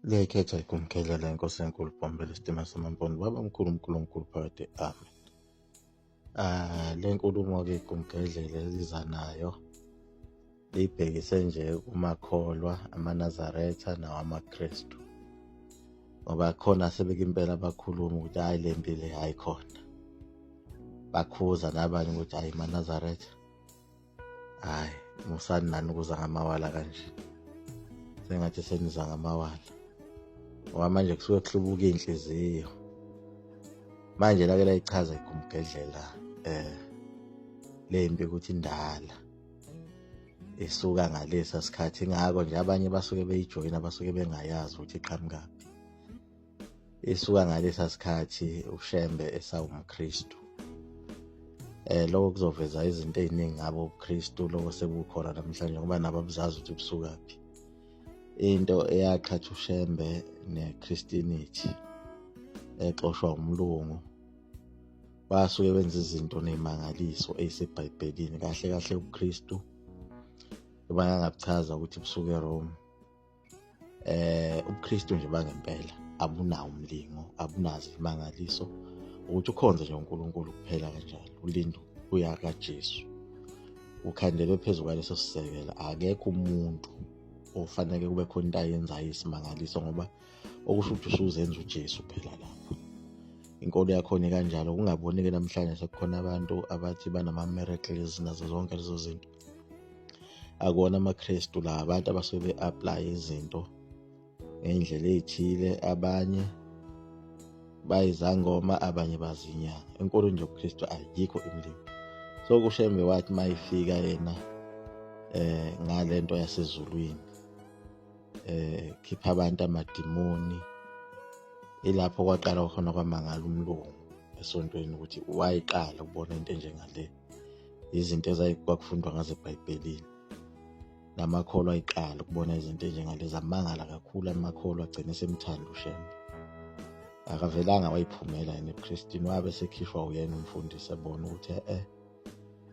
Liyayikhetha igumgedlela inkosi enkulu Bhombela isitima samaMpondo baba mkhulu mkhulu mkhulu phakade amen. Ah le nkulumo-ke igumgedlela eliza nayo liyibhekise nje kumakholwa amaNazaretha nawamaKristu ngoba khona sebeke impela bakhuluma ukuthi hhayi le mpilo hhayi khona bakhuza nabanye ukuthi hhayi maNazaretha Hayi, musani nani ukuza ngamawala kanje. Sengathi seniza ngamawala. Ngoba manje kusuke kuhlubuka iy'nhliziyo. Manje lake layichaza igumgedlela eh le mpi ukuthi indala isuka ngalesa sikhathi ingakho nje abanye basuke beyijoyina basuke bengayazi ukuthi iqhamukaphi. Isuka ngalesa sikhathi uShembe esawumKristu. Lokho kuzoveza izinto ey'ningi ngabo ubuKristu lokho sebukhona namhlanje ngoba nabo abuzazi ukuthi busukaphi. Into eyaqhatha uShembe ne-Christianity exoshwa umlungu basuke benza izinto ney'mangaliso ey'seBhayibhelini kahle kahle ubuKristu bangangabuchaza ukuthi busuke eRome. UbuKristu nje bangempela abunawo umlingo abunazo imangaliso ukuthi ukhonze nje uNkulunkulu kuphela kanjalo ulinde ukuya kaJesu ukhandelwe phezu kwaleso sisekelo akekho umuntu ofanele kube khona into ayenzayo isimangaliso ngoba okusho ukuthi usuzenza uJesu phela lapho inkolo yakhona ikanjalo kungabonike namhlanje sekukhona abantu abathi banama-miracles nazo zonke lezo zinto akuwona amaKristu la abantu abasuke be-apply izinto ngey'ndlela ey'thile abanye bayizangoma abanye bazinyanga enkolweni nje yobuKristu ayikho imlimi so kuShembe wathi mayifika yena ngalento yasezulwini khipha abantu amadimoni ilapho kwaqala khona kwamangala umlungu esontweni ukuthi wayiqala ukubona into enjengale izinto ezayikwakufundwa ngazo eBhayibhelini namakholwa ayiqala ukubona izinto enjengalezi amangala kakhulu amakholwa agcine esemthanda uShembe akavelanga wayiphumela yena ebuKristini wabe sekhishwa uyena umfundisi ebona ukuthi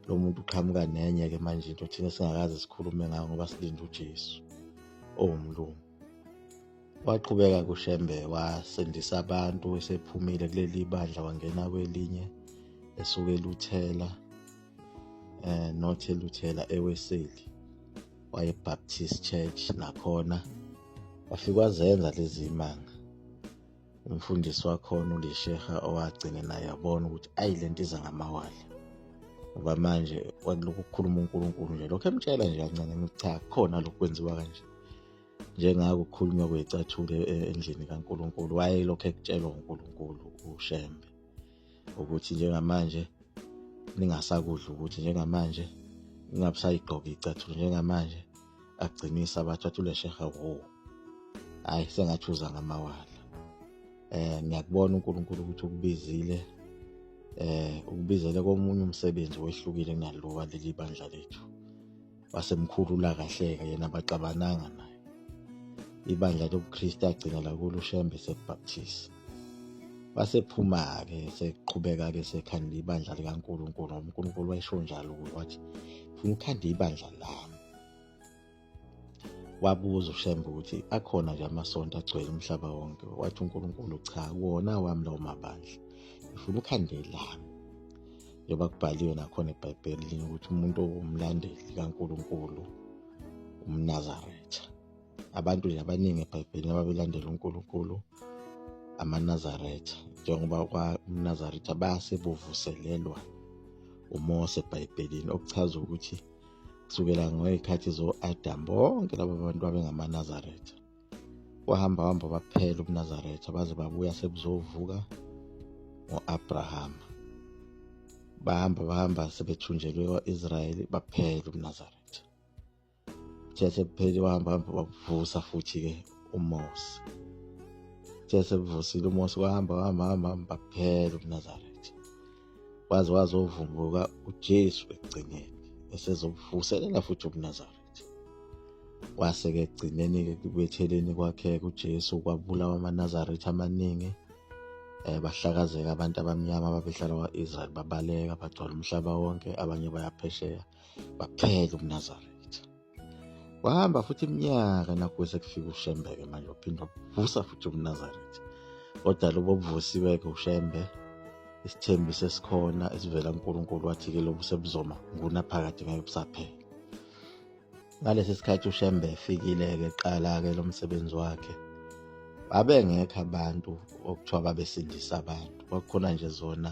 lo muntu uqhamuka nenye-ke manje into thina singakaze sikhulume ngayo ngoba silinde uJesu owumlungu waqhubeka kuShembe wasindisa abantu esephumile kuleli bandla wangena kwelinye esuke eLuthela not eLuthela eWeseli waye Baptist Church nakhona wafika wazenza lezi imanga umfundisi wakhona ulisheha owagcine naye yabona ukuthi ayi lento iza ngamawala ngoba manje kwakulokhu kukhuluma uNkulunkulu nje lokho emtshela nje kancane ukuthi cha kukhona lokhu kwenziwa kanje njengako ukukhulunywa kwecathulo endlini kaNkulunkulu wayelokhu ekutshelwa uNkulunkulu uShembe ukuthi njengamanje ningasakudla ukuthi njengamanje ningabusayigqoka icathulo njengamanje agcinisa abathi wathi ulesheha wo hayi sengathi uza ngamawala ngiyakubona uNkulunkulu ukuthi ukubizile ukubizele komunye umsebenzi wehlukile kunalo waleli bandla lethu wasemkhulula kahleka yena baxabananga naye ibandla lobuKristu agcina la kulo uShembe seBaptist wasephuma-ke seqhubeka-ke sekhanda ibandla likaNkulunkulu ngoba uNkulunkulu wayesho njalo kuye wathi funa ukhande ibandla lami wabuza uShembe ukuthi akhona nje amasonto agcwele umhlaba wonke wathi uNkulunkulu cha wona wami lawo mabandla ngifuna ukhande lami njengoba kubhaliwe nakhona eBhayibhelini ukuthi umuntu owumlandeli kaNkulunkulu umNazaretha abantu nje abaningi eBhayibhelini ababelandela uNkulunkulu amaNazaretha njengoba umNazaretha base buvuselelwa uMose eBhayibhelini okuchaza ukuthi kusukela ngey'khathi zo-Adam bonke laba bantu babengamaNazaretha wahamba hamba baphela ubuNazaretha baze babuya sebuzovuka ngo-Abrahama bahamba bahamba sebethunjelwe kwa-Israyeli baphela ubuNazaretha kuthe sekuphele wahamba hamba bavusa futhi-ke uMose kuthe sebuvusile uMose wahamba wahamba hamba hamba baphela ubuNazaretha waze wazovumbuka uJesu ekugcineni esezobuvuselela futhi ubuNazaretha Kwase-ke ekugcineni-ke ekubetheleni kwakhe-ke uJesu kwabulawa amaNazaretha amaningi bahlakazeka abantu abamnyama ababehlala kwa-Israyeli babaleka bagcwala umhlaba wonke abanye bayaphesheya baphela ubuNazaretha. Kwahamba futhi iminyaka nakho sekufika uShembe-ke manje, waphinde wavusa futhi umNazaretha. Kodwa lobo obuvusiwe-ke uShembe, isithembiso esikhona esivela kuNkulunkulu, wathi-ke lobu sebuzoma ngunaphakade, ngeke busaphela. Ngalesi sikhathi uShembe efikile-ke eqala-ke lo msebenzi wakhe, babengekho abantu okuthiwa babesindisa abantu, kwakukhona nje zona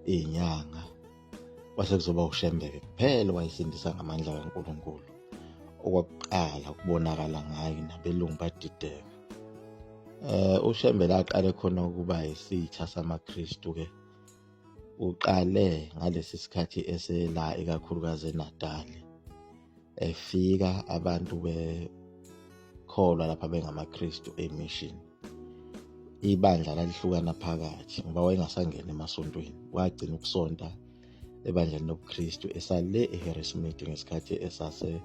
iy'nyanga. Kwase kuzoba uShembe-ke kuphela owayesindisa ngamandla kaNkulunkulu. Okwakuqala ukubonakala ngaye nabelungu badideka. UShembe laqale khona ukuba isitha samaKristu-ke, uqale ngalesi sikhathi esela ikakhulukazi eNatali, efika abantu bekholwa lapha bengamaKristu emission. Ibandla lalihlukana phakathi ngoba wayengasangeni emasontweni, wagcina ukusonta ebandleni lobuKristu esale eHarrismith ngesikhathi esase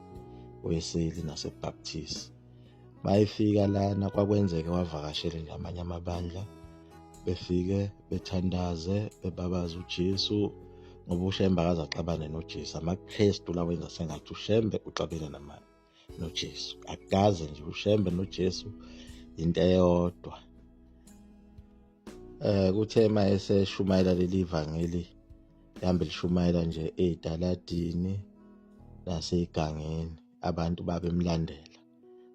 Weseli naseBaptist. Mayefika lana kwakwenzeke wavakashele nje amanye amabandla, befike bethandaze bebabaza uJesu, ngoba uShembe akaze axabane noJesu. AmaKristu lawo enza sengathi uShembe uxabene noJesu, akaze nje. UShembe noJesu into eyodwa. Kuthe uma eseshumayela leli vangeli, lihambe lishumayela nje ey'taladini nasey'gangeni, abantu babemlandela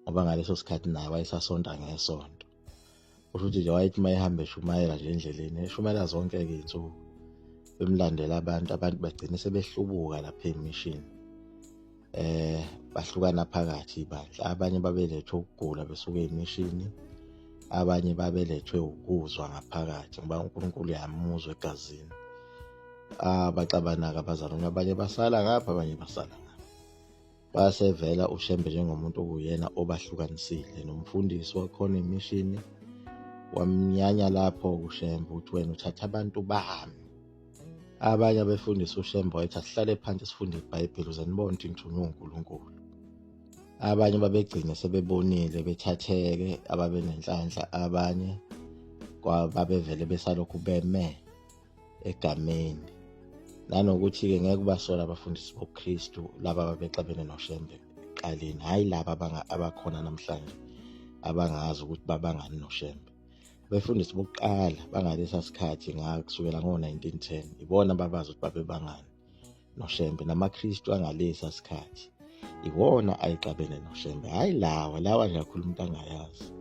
ngoba ngaleso sikhathi naye wayesasonta ngesonto. Kusho ukuthi nje wayethi uma ehamba eshumayela nje endleleni, eshumayela zonke-ke iy'nsuku, bemlandela abantu, abantu bagcine sebehlubuka lapha ey'mishini. Bahlukana phakathi ibandla, abanye babelethwe ukugula besuka ey'mishini, abanye babelethwe ukuzwa ngaphakathi ngoba uNkulunkulu uyamuzwa egazini. Baxabana-ke abazalwane, abanye basala ngapha, abanye basala ngapha. Wasevela uShembe njengomuntu okuyena obahlukanisile nomfundisi wakhona emishini, wamnyanya lapho uShembe ukuthi wena uthatha abantu bami. Abanye abefundisi uShembe wayethi asihlale phansi sifunde iBhayibheli ukuze nibone ukuthi ngithunywe uNkulunkulu. Abanye babegcine sebebonile bethatheke, ababenenhlanhla, abanye babevele besalokhu beme egameni. Nanokuthi-ke ngeke ubasola abafundisi bobuKristu laba ababexabene noShembe ekuqaleni, hhayi laba abakhona namhlanje abangazi ukuthi babangani noShembe. Abefundisi bokuqala bangalesa sikhathi kusukela ngo-1910 ibona ababazi ukuthi babebangani noShembe, namaKristu angalesa sikhathi iwona ayixabene noShembe, hhayi lawa lawa nje akhuluma into angayazi.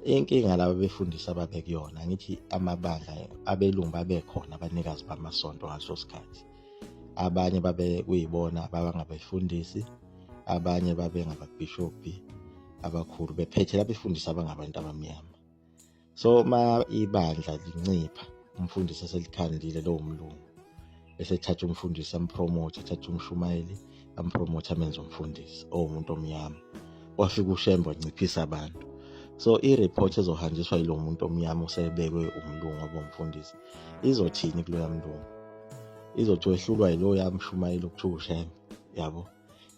Inkinga laba befundisi ababekuyona, ngithi amabandla abelungu babekhona abanikazi bamasonto ngaleso sikhathi, abanye babe kuyibona abangabefundisi, abanye babe ngababhishobhi abakhulu bephethe labefundisi abangabantu abamnyama. So ma ibandla lincipha, umfundisi eselikhandile lowo mlungu, bese ethatha umfundisi ampromote, ethatha umshumayeli ampromote, amenze umfundisi owumuntu omnyama. Wafika uShembe wanciphisa abantu. So i-report ezohanjiswa yilo muntu omnyama osebekwe umlungu waba umfundisi izothini kuloya mlungu? Izothi wehlulwa yiloya mshumayeli okuthiwa uShembe, yabo.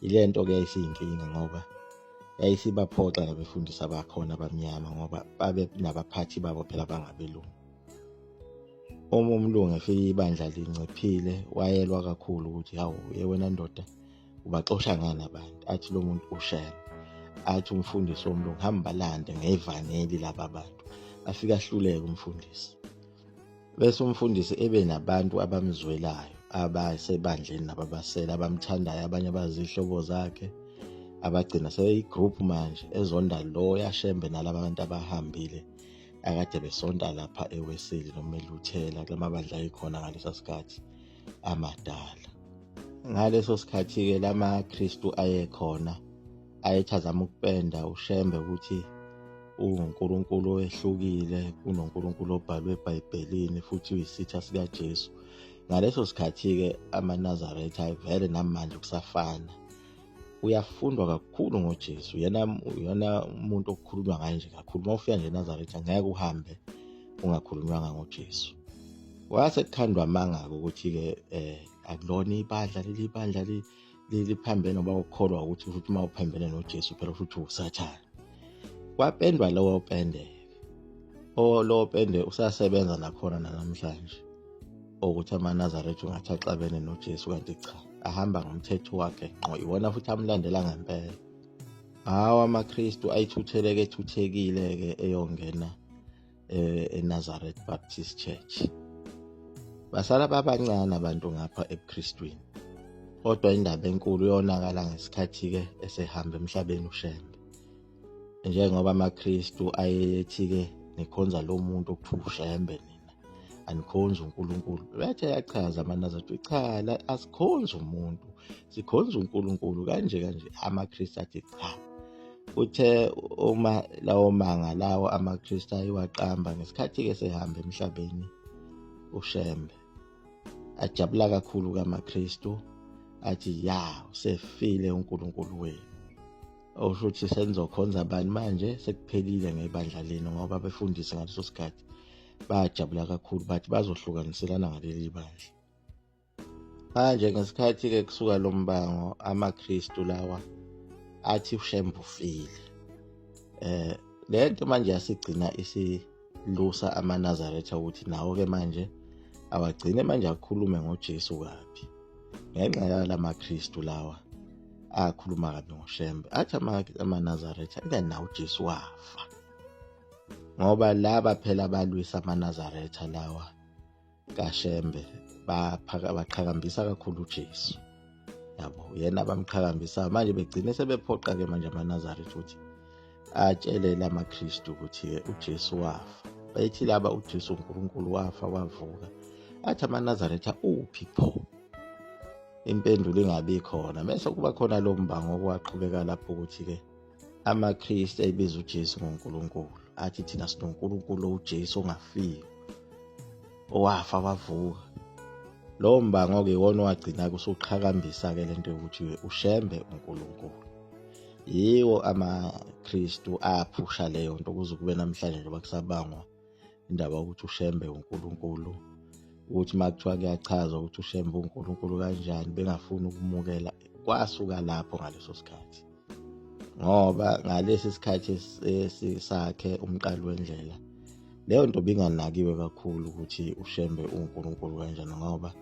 Ile nto-ke yayisiyinkinga ngoba yayisibaphoxa nabefundisi abakhona abamnyama, ngoba babe nabaphathi babo phela bangabelungu. Uma umlungu efika ibandla linciphile, wayelwa kakhulu ukuthi hawu ye wena ndoda ubaxosha ngani abantu, athi lo muntu uShembe, athi umfundisi womlungu hamba balande ngevangeli laba bantu. Afike ahluleke umfundisi, bese umfundisi ebe nabantu abamzwelayo abasebandleni nababasela abamthandayo, abanye abazihlobo zakhe, abagcina sebeyigroup manje ezonda lo yaShembe nalaba bantu abahambile akade besonta lapha eWeseli noma eLuthela kulamabandla ayikhona ngalesa sikhathi amadala. Ngaleso sikhathi-ke lamaKristu ayekhona ayethi azama ukupenda uShembe ukuthi uwuNkulunkulu owehlukile kunoNkulunkulu obhalwe eBhayibhelini futhi uyisitha sikaJesu. Ngaleso sikhathi-ke amaNazaretha vele namanje kusafana, uyafundwa kakhulu ngoJesu, yena uyona umuntu okukhulunywa ngaye nje kakhulu. Uma ufika nje eNazaretha ngeke uhambe ungakhulunywanga ngoJesu. Kwase kukhandwa amanga-ke ukuthi-ke akulona ibandla leli, ibandla liphambene ngoba ukukholwa ukuthi futhi uma uphambene noJesu phela futhi uwuSathane. Kwapendwa lowo pende, lowo pende usasebenza nakhona nanamhlanje, ukuthi amaNazaretha ungathi axabene noJesu kanti cha, ahamba ngomthetho wakhe ngqo, iwona futhi amlandela ngempela. Hawu, amaKristu ayithutheleke ethuthekile-ke eyongena eNazareth Baptist Church. Basala babancane abantu ngapha ebuKristwini. Kodwa indaba enkulu yonakala ngesikhathi-ke esehamba emhlabeni uShembe. Njengoba amaKristu ayethi-ke nikhonza lo muntu okuthiwa uShembe nina, anikhonzi uNkulunkulu. Bethe yachaza amaNazaretha, cha la asikhonzi umuntu, sikhonza uNkulunkulu kanje kanje. AmaKristu athi cha. Kuthe uma lawo manga lawo amaKristu ayiwaqamba ngesikhathi-ke sehamba emhlabeni uShembe, ajabula kakhulu kamaKristu athi ya usefile uNkulunkulu wenu. Okusho ukuthi senizokhonza bani manje, sekuphelile ngebandla lenu, ngoba abefundisi ngaleso sikhathi bajabula kakhulu bathi bazohlukaniselana ngaleli bandla. Manje ngesikhathi-ke kusuka lo mbango, amaKristu lawa athi uShembe ufile. Le nto manje yasigcina isilusa amaNazaretha ukuthi nawo-ke manje awagcine manje akhulume ngoJesu kabi ngenxa yalamaKristu lawa akhuluma kabi ngoShembe. Athi amaNazaretha ingani nawo uJesu wafa, ngoba laba phela balwisa amaNazaretha lawa kaShembe baqhakambisa kakhulu uJesu, yabo, yena abamqhakambisa. Manje begcine sebephoqa-ke manje amaNazaretha ukuthi atshele lamaKristu ukuthi-ke uJesu wafa. Bayithi laba uJesu uNkulunkulu wafa wavuka. Athi amaNazaretha uphi pho? Impendulo ingabi khona. Bese kuba khona lo mbango okwaqhubeka lapho ukuthi-ke amaKristu ayibiza uJesu ngoNkulunkulu, athi thina sinoNkulunkulu uJesu ongafiyo owafa wavuka. Lowo mbango-ke iwona owagcina-ke usuqhakambisa-ke lento yokuthi uShembe uNkulunkulu. Yiwo amaKristu aphusha leyo nto kuze kube namhlanje njengoba kusabangwa indaba yokuthi uShembe uNkulunkulu, ukuthi uma kuthiwa kuyachaza ukuthi uShembe uNkulunkulu kanjani bengafuni ukumukela. Kwasuka lapho ngaleso sikhathi, ngoba ngalesi sikhathi sakhe umqali wendlela leyo nto binganakiwe kakhulu ukuthi uShembe uNkulunkulu kanjani, ngoba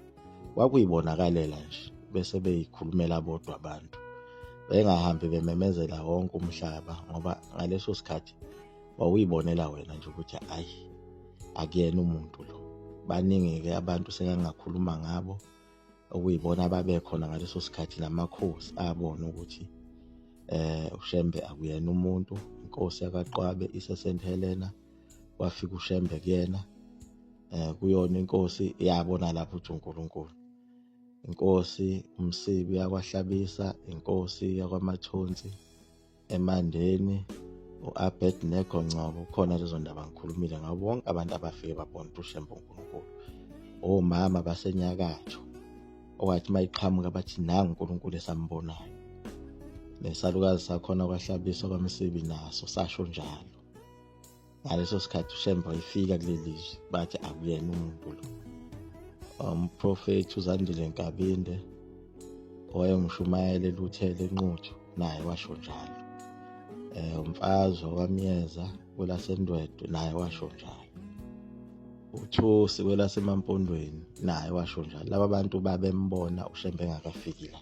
kwakuyibonakalela nje bese beyikhulumela bodwa abantu, bengahambi bememezela wonke umhlaba, ngoba ngaleso sikhathi wawuyibonela wena nje ukuthi ayi akuyena umuntu lo. Baningi-ke abantu sengangakhuluma ngabo okuyibona ababekhona ngaleso sikhathi, namakhosi abona ukuthi uShembe akuyena umuntu. Inkosi yakwaQwabe ise-St Helena, wafika uShembe kuyena, kuyona inkosi yabona lapho ukuthi uNkulunkulu. Inkosi uMsibi yakwaHlabisa, inkosi yakwaMathonsi eMandeni, u-Abednego Ngcobo. Khona lezo ndaba ngikhulumile ngabo bonke abantu abafike babona ukuthi uShembe uNkulunkulu. Omama basenyakatho owathi mayiqhamuka bathi nangu uNkulunkulu esambonayo. Nesalukazi sakhona kwaHlabisa kwaMsibi naso sasho njalo. Ngaleso sikhathi uShembe wayefika kuleli zwe, bathi akuyena umuntu lo. Umprofethi uZandile Nkabinde owayengushumayela eLuthele eNquthu naye washo njalo. Umfazi wakwaMyeza kwelaseNdwedwe naye washo njalo. UThusi kwelaseMampondweni naye washo njalo. Laba bantu babembona uShembe engakafiki la,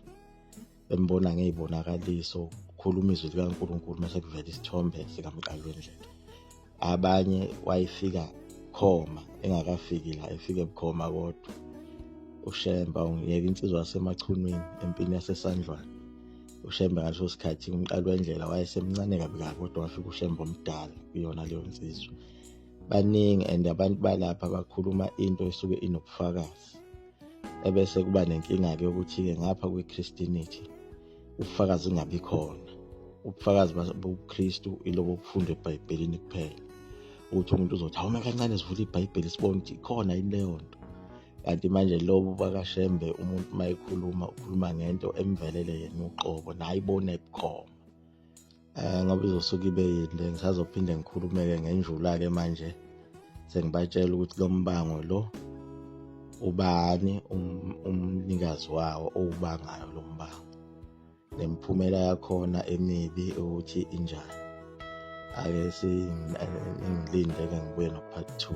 bembona ngey'bonakaliso, kukhuluma izwi likaNkulunkulu mase kuvela isithombe sikamqali wendlela. Abanye wayefika khoma engakafiki la, efike bukhoma kodwa uShembe awungiyeka insizwa yaseMachunwini empini yaseSandlwana. uShembe ngaleso sikhathi umqali wendlela wayesemncane kabi kabi, kodwa wafika uShembe omdala kuyona leyo nsizwa. Baningi and abantu balapha bakhuluma into esuke inobufakazi, ebese kuba nenkinga-ke yokuthi-ke ngapha kwi-Christianity ubufakazi ingabi khona. Ubufakazi bobuKristu ilobo obufundwa eBhayibhelini kuphela, ukuthi umuntu uzothi awume kancane sivule iBhayibheli sibone ukuthi ikhona yini leyo nto. Kanti manje lobu bakaShembe umuntu uma ekhuluma ukhuluma ngento emvelele yena uqobo nayibone bukhoma. Ngoba izosuke ibe yinde, ngisazophinde ngikhulumeke ngenjula-ke manje sengibatshela ukuthi lo mbango lo ubani umnikazi wawo owubangayo lo mbango, nemiphumela yakhona emibi ukuthi injani. Ake singilinde-ke ngibuye no-part 2.